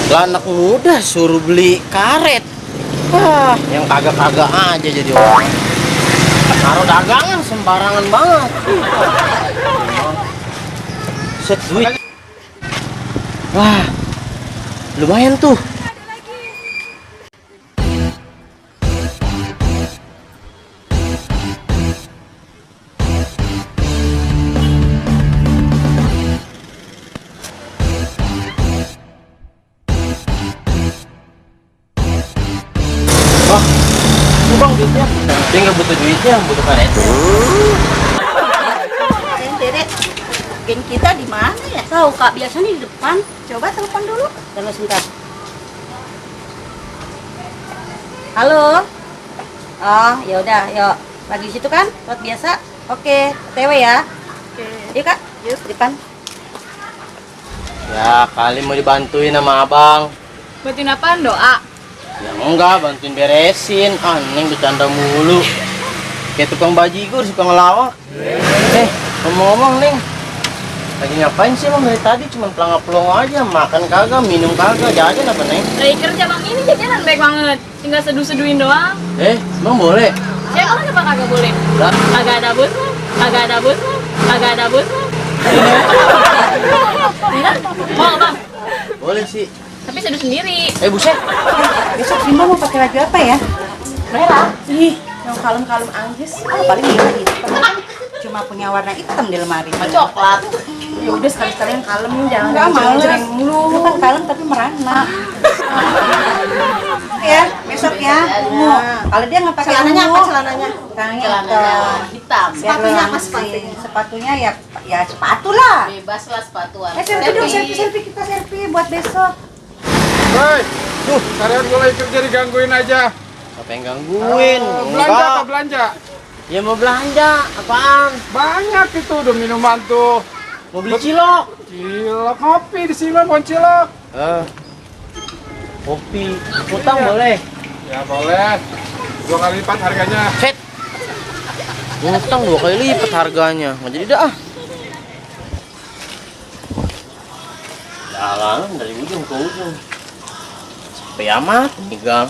Lah anak muda suruh beli karet. Yang kagak-kagak aja jadi orang. Taruh dagangan sembarangan banget. Set duit. Wah, lumayan tuh. Wah, ini bang duitnya. Dia nggak butuh duitnya, butuh karet. Deret, geng kita di mana ya? Tahu Kak, biasanya di depan. Coba telepon dulu. Tunggu sebentar. Halo. Oh, ya udah, yuk. Lagi di situ kan? Buat biasa. Oke, TW ya. Oke. Yuk Kak, yuk di depan. Ya, kali mau dibantuin sama abang. Bantuin apaan, doa? Ya enggak, bantuin beresin. Neng bercanda mulu. Kayak tukang bajigur, suka ngelawak. Ngomong-ngomong, Neng. Lagi ngapain sih emang dari tadi? Cuman pelangap-pelongo aja, makan kagak, minum kagak, jajan apa, Neng? Lagi kerja bang, ini jajanan baik banget. Tinggal seduh-seduhin doang. Emang boleh? Siapa kenapa kagak boleh? Lah, Kagak ada bosmu, kagak ada bosmu, kagak ada bosmu. Mau bang, boleh sih. tapi seduh sendiri. Buset. Besok Bima mau pakai baju apa ya? Merah. Ih, yang kalem-kalem anjis. Paling Bima hitam. Cuma punya warna hitam di lemari. Coklat. Ya udah sekali-sekali yang kalem, jangan jreng-jreng mulu. Lu kan kalem tapi merana. Ya, besok ya. Kalau dia nggak pakai Celananya ungu. apa celananya? Celananya Hitam. Sepatunya apa sepatunya? Sepatunya ya sepatu lah. Bebas lah sepatuan. Selfie dong, selfie kita selfie buat besok. Hei, kalian mulai kerja digangguin aja. Apa yang gangguin? Belanja apa belanja? Ya mau belanja, apaan? Banyak itu udah minuman tuh. Mau beli cilok. Cilok, kopi di sini mau cilok. Kopi. Utang Iya. boleh? Ya boleh. 2 kali lipat harganya. Set. Utang 2 kali lipat harganya. Nggak jadi dah. Jalan dari ujung ke ujung. Sampai amat nih, Gang.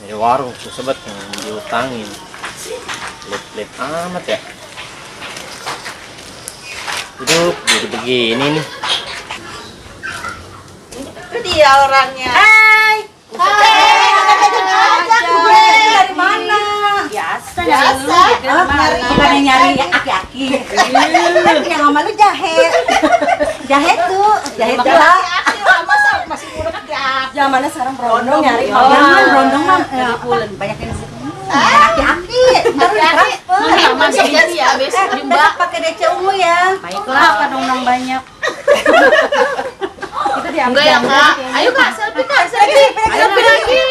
Dari warung susah banget yang diutangin. Lip-lip amat ya. Hidup jadi begini nih. Itu dia orangnya. Hai. Dari mana? Biasa. Bukannya nyari aki-aki. Yang sama lu jahe. Jahe tuh lah. Masih muda kan Zamannya sekarang berondong nyari. Jangan berondong mah banyak yang di situ. Aki-aki. Masuk jadi ya besok jumpa. Besok pakai DC ungu ya. Baiklah, kan undang banyak. Kita diambil. Enggak ya kak. Ayo kak, selfie kak, selfie. Selfie lagi.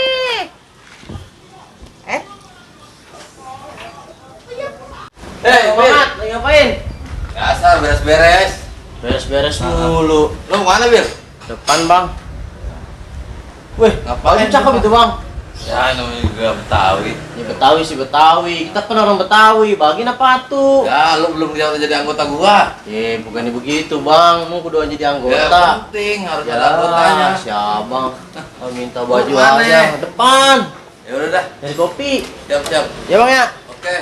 Semangat, lagi ngapain? Biasa beres-beres. Beres-beres mulu. Lo mana, Bir? Depan, Bang. Wih, Ngapain baju cakep tuh, itu, Bang. Ya, namanya juga Betawi. Ya Betawi sih Betawi. Kita kan orang Betawi. Bagian apa tuh? Ya, lo belum jadi anggota gua. Bukannya begitu, Bang. Mau kudu aja jadi Ya, anggota. penting harus Ya, ada anggotanya. siap, Bang. Minta baju Mana? aja. Depan. Ya udah dah, Dari kopi. siap-siap. Ya, Bang ya. Oke.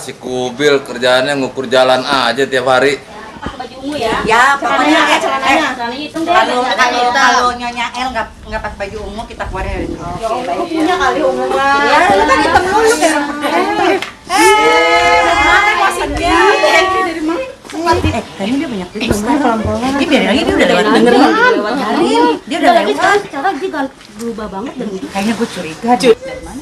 Si Kubil kerjaannya ngukur jalan aja tiap hari. Pakai baju ungu ya. Ya, pokoknya Celananya hitam deh. kalau Nyonya El nggak pakai baju ungu kita keluarin dari sini. Punya kali ungu mah. Ya, lu kan hitam dulu kan. Mana maksudnya? Dari mana? Kayaknya dia banyak duit. Pelan-pelan. Dia biarin lagi, dia udah lewat denger. Dia udah Lagi lewat. sekarang dia berubah banget dan Kayaknya gue curiga deh. Dari mana?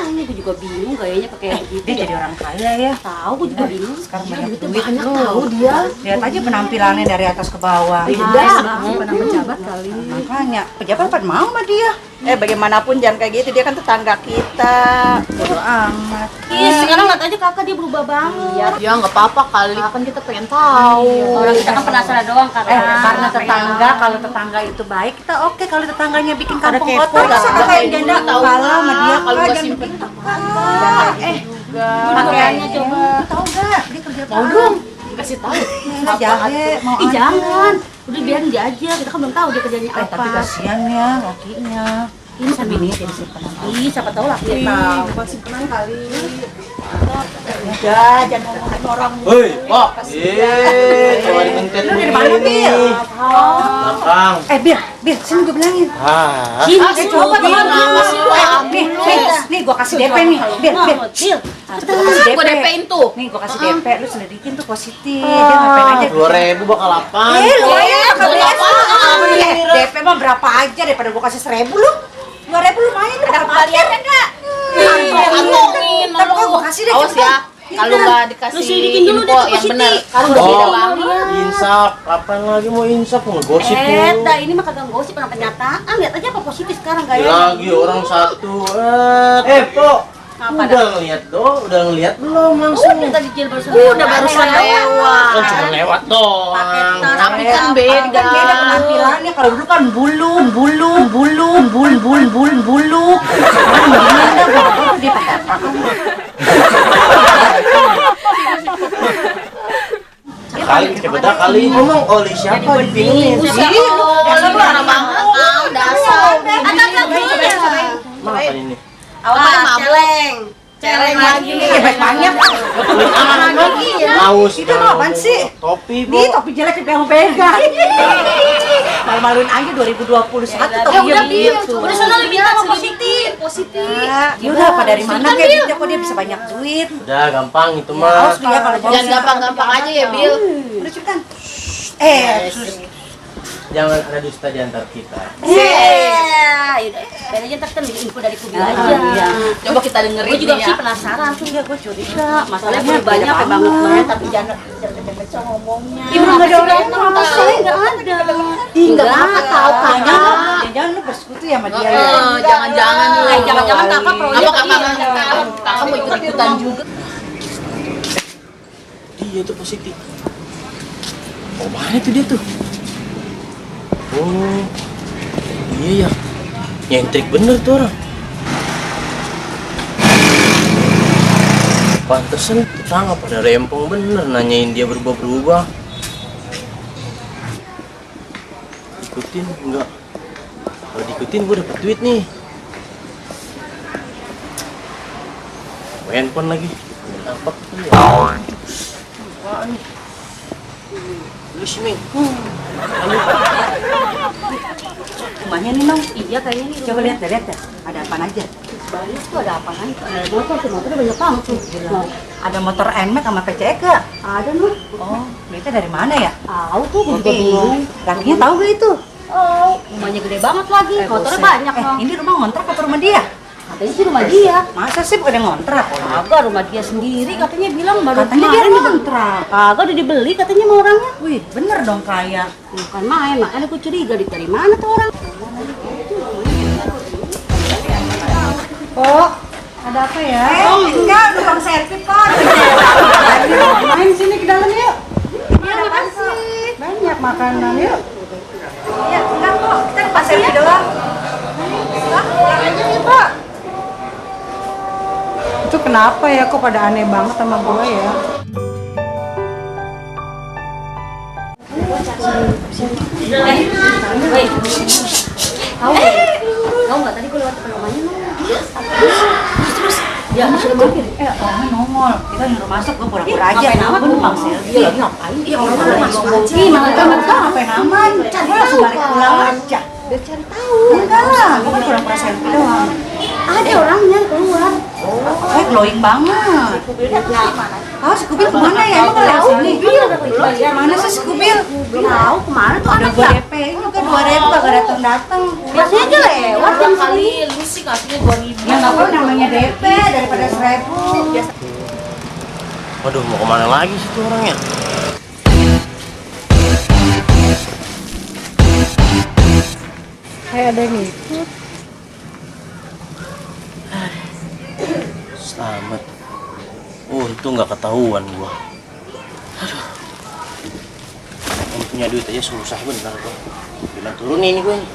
ini gue juga bingung gayanya pakai begitu. Dia jadi orang kaya ya. Tahu gue juga bingung. Sekarang banyak Duitnya duit. banyak tahu dia. Lihat aja penampilannya dari atas ke bawah. Pernah pejabat kali. Makanya pejabat pada mau sama dia. Bagaimanapun jangan kayak gitu, dia kan tetangga kita. Bodo amat. Iya, sekarang lihat aja kakak dia berubah banget. Ya nggak apa-apa kali, kan kita pengen tahu. Orang kita kan penasaran doang Karena tetangga, kalau tetangga itu baik, kita oke. Kalau tetangganya bikin kampung kotor, Nggak masa ada kakak yang kayak janda dulu, tahu kalah sama dia. kalau Kak, gua jangan simpen begitu, tangan. Kak. Makanya coba. Tahu gak? Dia kerja Mau dong. Kasih tahu. Jahe, mau Ih jangan. Udah biarin dia aja. Kita kan belum tahu dia kerjanya apa. tapi kasihan ya lakinya. Ini sambil ini jadi simpenan. Ih, siapa tahu laki tahu. Masih tenang kali. Udah, jangan ngomongin orang. Hei, Pak. Coba dibentet Lu dari mana, Bil? Belakang. Bil, sini gue bilangin. Ah. Sini Coba Bil, teman nama sih lu. nih gue kasih DP nih. Bil. Bil. Gue kasih Gua DP-in tuh. Nih gue kasih DP, lu selidikin tuh positif. Dia ngapain aja? 2.000 bakal apaan? Lumayan, DP mah berapa aja daripada gue kasih 1.000 lu. 2.000 lumayan, ada kembaliannya enggak? Ngomongin, Ntar gue kasih deh. awas ya. Kalau nggak Lu dikasih selidikin dulu info deh, yang Positi. benar, kan udah beda Oh, banget. insap. Kapan lagi mau insap? Ngegosip mulu. Dah ini mah kagak gosip, orang kenyataan. Lihat aja apa positif sekarang Lagi gayanya. orang satu. Pok. Udah ngeliat belum langsung? Udah tadi Jil barusan Udah barusan lewat. Kan cuma lewat doang. Tapi kan beda. Kan beda penampilannya. Kalau dulu kan bulu. Gimana dah, dia pakai apa? Kali beda kali ngomong oli siapa dipingin? Dasar parah banget kau, dasar. Makan ini. Awalnya mabuk. Celeng lagi nih. Banyak. Aus. Itu mau apaan sih? Topi, Nih Pok. topi jelek yang pegang. Malu-maluin aja 2021 topi Udah Bil, gitu. udah sana lebih sama positif. Ya udah apa dari mana kayak duitnya kok dia bisa banyak duit. Udah gampang itu Awas mah. lu ya kalau Jangan gampang-gampang aja ya, Bil. Udah cepetan. Jangan ada dusta di antar kita. Ya, yaudah. Biar aja ntar kita ambil info dari Kubil aja. Coba kita dengerin Gue juga nih sih ya. penasaran tuh ya, gue curiga. Masalahnya baru banyak ya banget, tapi jangan kecil-kecil ngomongnya. Ih, nggak ada orang Kenapa apa sih? sih? Nggak ada. Nggak apa-apa tahu, Kakak. Jangan lu bersekutu ya sama dia ya. Jangan-jangan lu. Jangan-jangan kakak proyek. Apa kakak mau ikut-ikutan juga? Dia tuh positif. Oh, mana tuh dia tuh? Oh, iya ya. Nyentrik bener tuh orang. Pantesan tetangga pada rempong bener nanyain dia berubah-berubah. Ikutin enggak? Kalau diikutin gue dapet duit nih. Handphone lagi. Apa? Apaan nih? Lu sih, Ming. Rumahnya nih, Nong. Iya kayaknya nih. Coba lihat dah. Ada apa aja? Baris tuh ada apa nih? Ada motornya banyak banget tuh. Ada motor NMAX sama PCK. Ada nih. Oh, duitnya dari mana ya? Tahu tuh, gue juga bingung. Lakinya tahu gak itu? Oh, rumahnya gede banget lagi. Motornya banyak loh. Ini rumah ngontrak apa rumah dia? Katanya sih rumah dia. Masa sih bukan yang ngontrak? Kagak, rumah dia sendiri katanya bilang baru Katanya dia kemarin dibeli. ngontrak. Kagak udah dibeli katanya sama orangnya. Wih, bener dong kaya. Bukan main, makanya aku curiga dari mana tuh orang. Kok? Ada apa ya? Enggak, tukang servis kok. Main sini ke dalam yuk. Ini ada apa sih? Banyak makanan yuk. Ya, enggak kok. Kita ke pasar doang. Pak. Itu kenapa ya? Kok pada aneh banget sama gue ya? Woi, tahu nggak tadi gue lewat depan rumahnya no? Terus, ya sudah mampir. Orangnya nongol. Kita nyuruh masuk, gue pura-pura aja. Ngapain amat lu? Bang Selvi. Iya lagi ngapain? Iya orang Lagi masuk ngomong. aja. Malah Kamu kan ngapain aman? Gue langsung balik pulang aja. biar cari tahu. Enggak lah, gue kan pura-pura selfie doang. Ada orangnya keluar. Glowing banget. Oh, si Kubil kemana ya? Emang lewat sini? Mana sih si Kubil? Tahu kemana tuh Udah anak gue ya? DP juga 2.000 kagak datang-datang. Biasanya aja lewat jam kali. Lu sih kasihnya 2.000. Ya nggak apa namanya DP daripada 1.000. Waduh, mau kemana lagi sih tuh orangnya? Kayak ada yang ikut. Selamat. Untung nggak ketahuan gua. Aduh. Ini punya duit aja susah bener gua. Bilang turunin gue nih.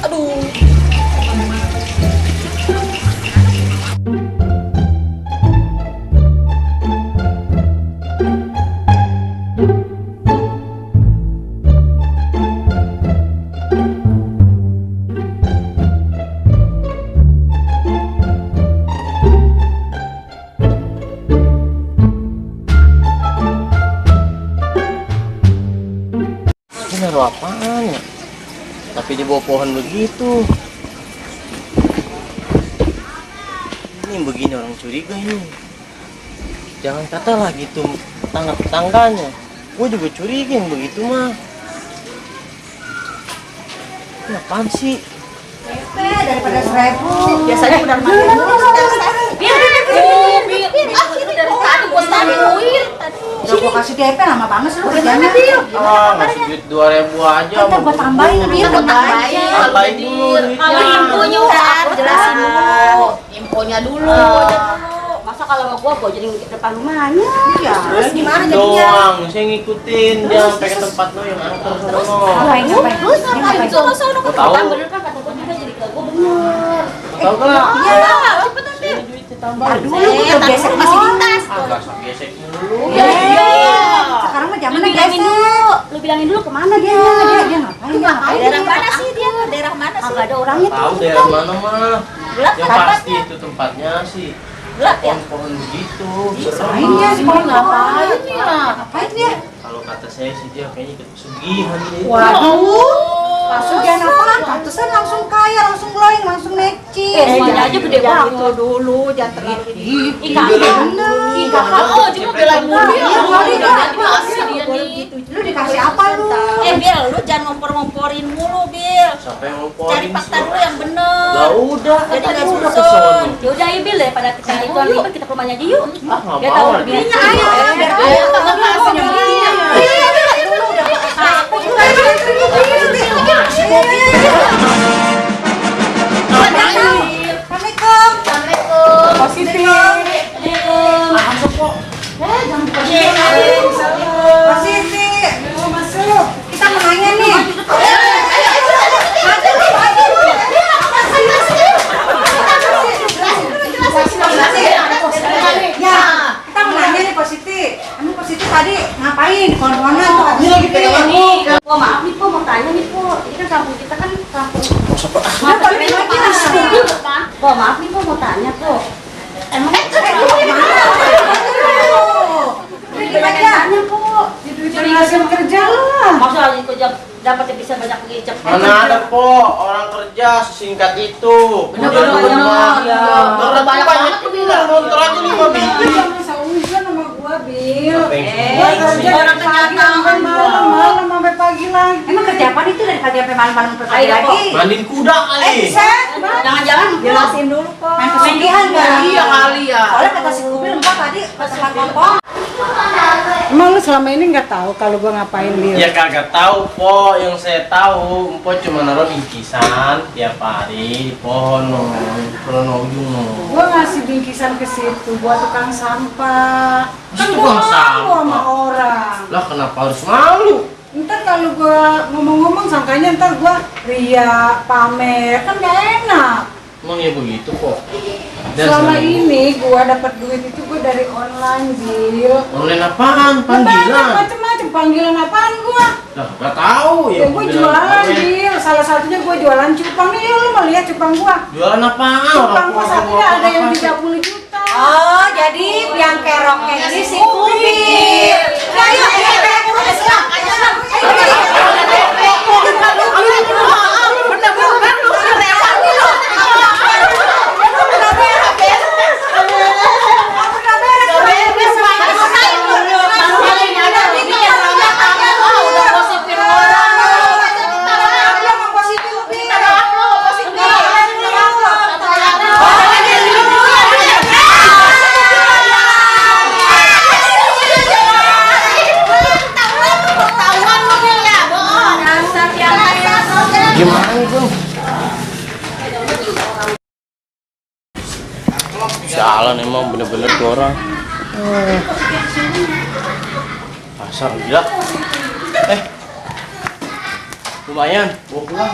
Aduh. di bawah pohon begitu. Ini begini orang curiga ini. Jangan kata lah gitu tetangganya. Gue juga curiga yang begitu mah. Ini apaan sih? Daripada 1000. Biasanya udah mati dulu. Dari tadi gua standuin. Udah gua kasih DP lama banget sih lu kerjanya. Ngasih duit 2.000 aja. Ntar gua tambahin Bil, Tambahin dulu duitnya. Infonya udah jelasin dulu. Infonya dulu. Masa kalau sama gua jadi ngikut depan rumahnya. Iya. Terus gimana jadinya? Doang, saya ngikutin dia sampai ke tempat lo yang antar sono. Ngapain? Terus ngapain tuh? Masa udah Gua tahu. kan bener kan kata gua juga jadi ke gua bener. Tahu gak? Iya, cepet nanti. Ini duitnya tambahin. Dulu gua udah gesek masih di doang. tas. Agak gesek dulu. Iya. Sekarang mah Lu zamannya bilangin gesek. dulu. Lu bilangin dulu kemana dia? Dia ngapain? Daerah mana sih dia? Daerah mana sih? Enggak ada orangnya tuh. Tahu daerah mana mah? Gelap Yang kan? pasti itu tempatnya sih. Gelap ya? Pohon-pohon begitu. Ngapain dia? Ngapain ya? Ngapain dia? Kalau kata saya sih dia kayaknya ikut pesugihan dia. Waduh. Pesugihan apaan? Pantesan langsung kaya, langsung glowing, langsung necis. Semuanya aja gede banget. Itu dulu, jangan terlalu Ih kakak, oh cuma belain mulu ya. Lu dikasih apa lu? Bil, lu jangan ngompor-ngomporin mulu, Bil. Siapa yang Cari ngomporin fakta sih? dulu yang bener. Lah udah, Jadi kan nggak tadi udah susun. kesono. Ya udah ya Bil, daripada kita itu ribet kita ke rumahnya aja yuk. Ah, nggak Dia mau tahu lah. lebihnya ayo. Biar ayo Assalamualaikum. Positif. Positif. Mau masuk. Kita mau nanya nih. Ya, kita mau nanya nih positif. Emang positif tadi ngapain? Kon-konan tuh ada sedikit ini. Po, maaf nih Po, mau tanya nih Po. Ini kan kampung kita kan kampung. Udah balik lagi lah. Po, maaf nih Po, mau tanya Po. Emang Gimana? tanya Po. Jadi hasil kerja lah. Masa lagi kerja dapat bisa banyak ngicep. Mana ada po orang kerja sesingkat itu. Bener-bener banyak. Udah banyak banget motor aja 5 biji. Masa hujan sama gua, Bil. Apa yang Kerja orang dari pagi sampai malam sampai pagi lagi. Emang kerja apa itu dari pagi sampai malam sampai pagi Ayo, lagi? Mandiin kuda kali. Bisa. Jangan-jangan jelasin dulu Po. Main pesugihan kali. Iya kali ya. Soalnya kata si Kubil enggak tadi pas tempat kompong. Emang lu selama ini nggak tahu kalau gua ngapain Bil? Ya kagak tahu po, yang saya tahu po cuma naruh bingkisan tiap hari di pohon ujung. Gua ngasih bingkisan ke situ buat tukang sampah. Kan Itu gua tukang malu sampah. sama orang. Lah kenapa harus malu? Ntar kalau gua ngomong-ngomong sangkanya ntar gua ria, pamer, kan gak enak. Emang ya begitu kok. Dan Selama ini gua dapat duit itu gua dari online Bil. online apaan? Banyak Panggilan. macem-macem panggilan apaan gua? Lah nggak tahu ya. Ya gua jualan Bil. Salah satunya gua jualan cupang nih. Lu mau lihat cupang gua? Jualan apaan? Cupang gua satunya ada yang 30 juta. Oh, jadi yang keroknya ini si Kubil. Ayo, Gimana nih bang? Jalan emang bener-bener tuh orang. Pasar gila. Lumayan, bawa pulang.